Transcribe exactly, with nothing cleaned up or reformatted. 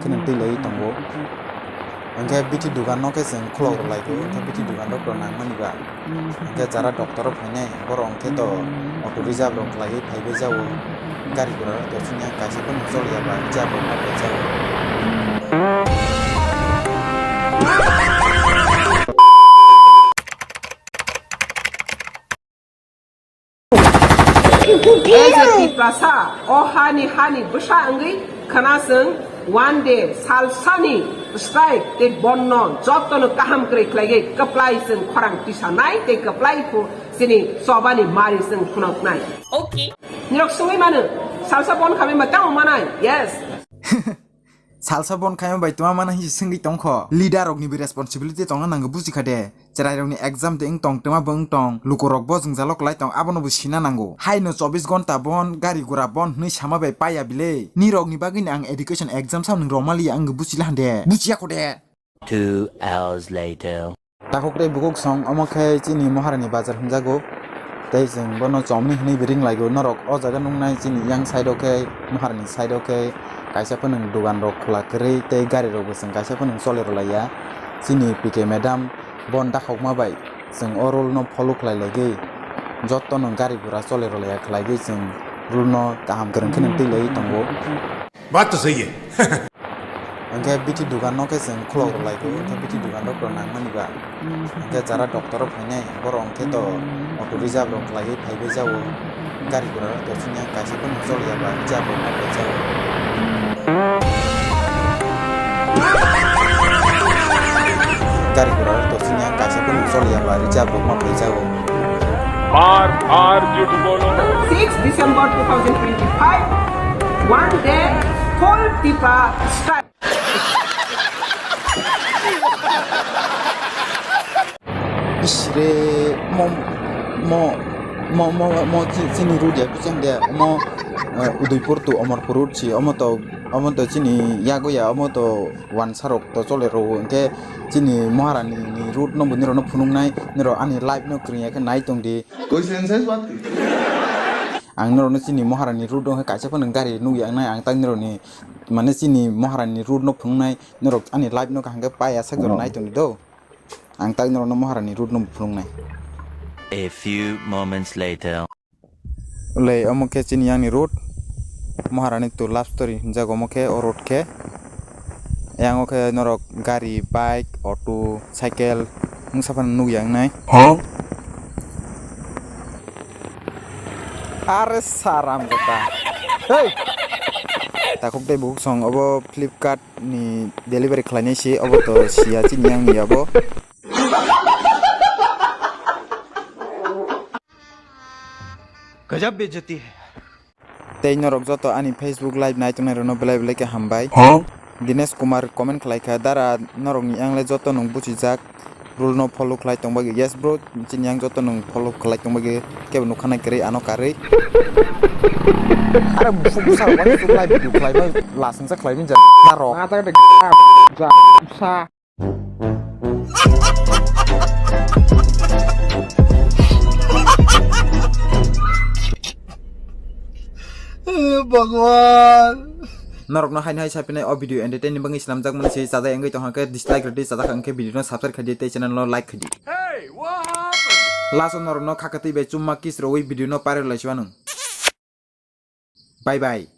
Kheno twi lai tongo. Hwnkhe bithi dugan no khe chwng khulok rw lai kho, hwnkhe bithi dugan rok to nang mani ba. Hwnkhe jara doctor rok phainai, borok hwnkhe to auto reserve rok khlaiwi phaibai jago. Gari gura rok to chwngya kaisa phano choliya ba reserve rok ma phai jago. Ei je Tiprasa, o hani hani bwsa wngwi khna chwng one day salsani strike tei bonno jotono kaham kwrwi khlaiwi kwplai chwng khorang tisanai tei kwplai phu chini chobani mari chwng phunuknai. Okay. Nirok swngwi mano, salsa bon khamwi ma tamo manai? Yes. Salsa bon khaima bai tuma mana hinwi swngwi tongkho. Leader rokni bo responsibility tongna nango, buji kha de. Cherai rokni exam de wng tong, tuma bo wng tong. Luku rok bo jwngjalo kwlai tong, abono bo sina nango. Haino chobbish ghonta bon, gari gura bon hwnwi sama bai paiya bile. Nirokni bagwino ang education exam sam nwng rwmaliya, ang buji la hande. Bujiya kho de. Two hours later. Takhuk tei bukhuk song, omo khe chini Moharani bazar hwnjago. Tei chwng bono chomni hwnwi bo ring laigo. Norok o jaga nuknai chini yang side o khe, Moharani side o khe kaisa phano dugan rok khwla kwrwi tei gari rok bo chwng kaisa phano choli rwlaiya. Chini P K madam bon dakhokma bai chwng o rule no follow khlai laigwi jotono gari gura choli rwlaiya khlaigwi chwng rule no kaham kwrwng kheno twi laiwi tongo. Baat to sahi hai. Hwnkhe bithi dugan no khe chwng khulok rw lai kho, hwnkhe bithi dugan rok to nang mani ba. Hwnkhe jara doctor rok phainai, borok hwnkhe to auto reserve rok khlaiwi phaibai jago. Gari gura rok to chwngya kaisa phano choliya ba reserve rok ma phai jago. Gari gura rok to chwngya kaisa phano choliya ba reserve rok ma phai jago. बार बार झूठ बोलो। Six December two thousand twenty-five, one day, full Tipa strike. Isre mo, mo, mo, mo, mo, chi-, chini road ya, kuchang de, mo, eh, Udaipur to Amarpur road si, omo to, omo to chini yago ya, omo to wansarok to chole ro, hwnkhe chini Moharani ni road no bo nirok no phunuknai, nirok ani live no kwrwngya khe nai tong di. Koi sense hai baat ki? Ang norokno chini Moharani road o kaisa phano gari nukya wngnai, ang tak norokni, mane, chini Moharani road no phunuknai, norok ani live no kaham khe paiya sak jora nai tongdi do. Ang tak norokno Moharani road no phunuknai. A few moments later. Ulei, omo khe chini yang ni road, Moharani to love story hinjago omo khe, o road khe. Yang o khe norok gari, bike, auto, cycle mungsa phano nukya wngnai. Huh? Are saram jota. Hey! Takhuk tei bukhuk song obo Flipkart ni delivery khlainai se, obo to siya chini yang ni abo. गजब बेइज्जती है। Tei norok joto ani Facebook live nai tongnai rokno belai belai khe hambai. Huh? Dinesh Kumar comment khlai kha, "Dara, norokni yang le joto nwng buchijak, rule no follow khlai tong bagwi." Yes bro, chini yang joto nwng follow khlai tong bagwi, kebo nukha nai kwrwi ano karwi. Are buphuk bwsa rok ani Facebook live video khlai bai lasingsa khlai min jak narok. Mata de ja sa. Bhagwan. Norokno haino hai sapinai o video entertain ni bagwi swnamjak mani se chajak wngwi tongkha khe dislike rwdi, chajak wngkhe video no subscribe khaidi tei channel no like khaidi. Hey, what happened? Last o norokno khakatwi bai chumma kiss rwwi video no viral lai siwano. Bye bye.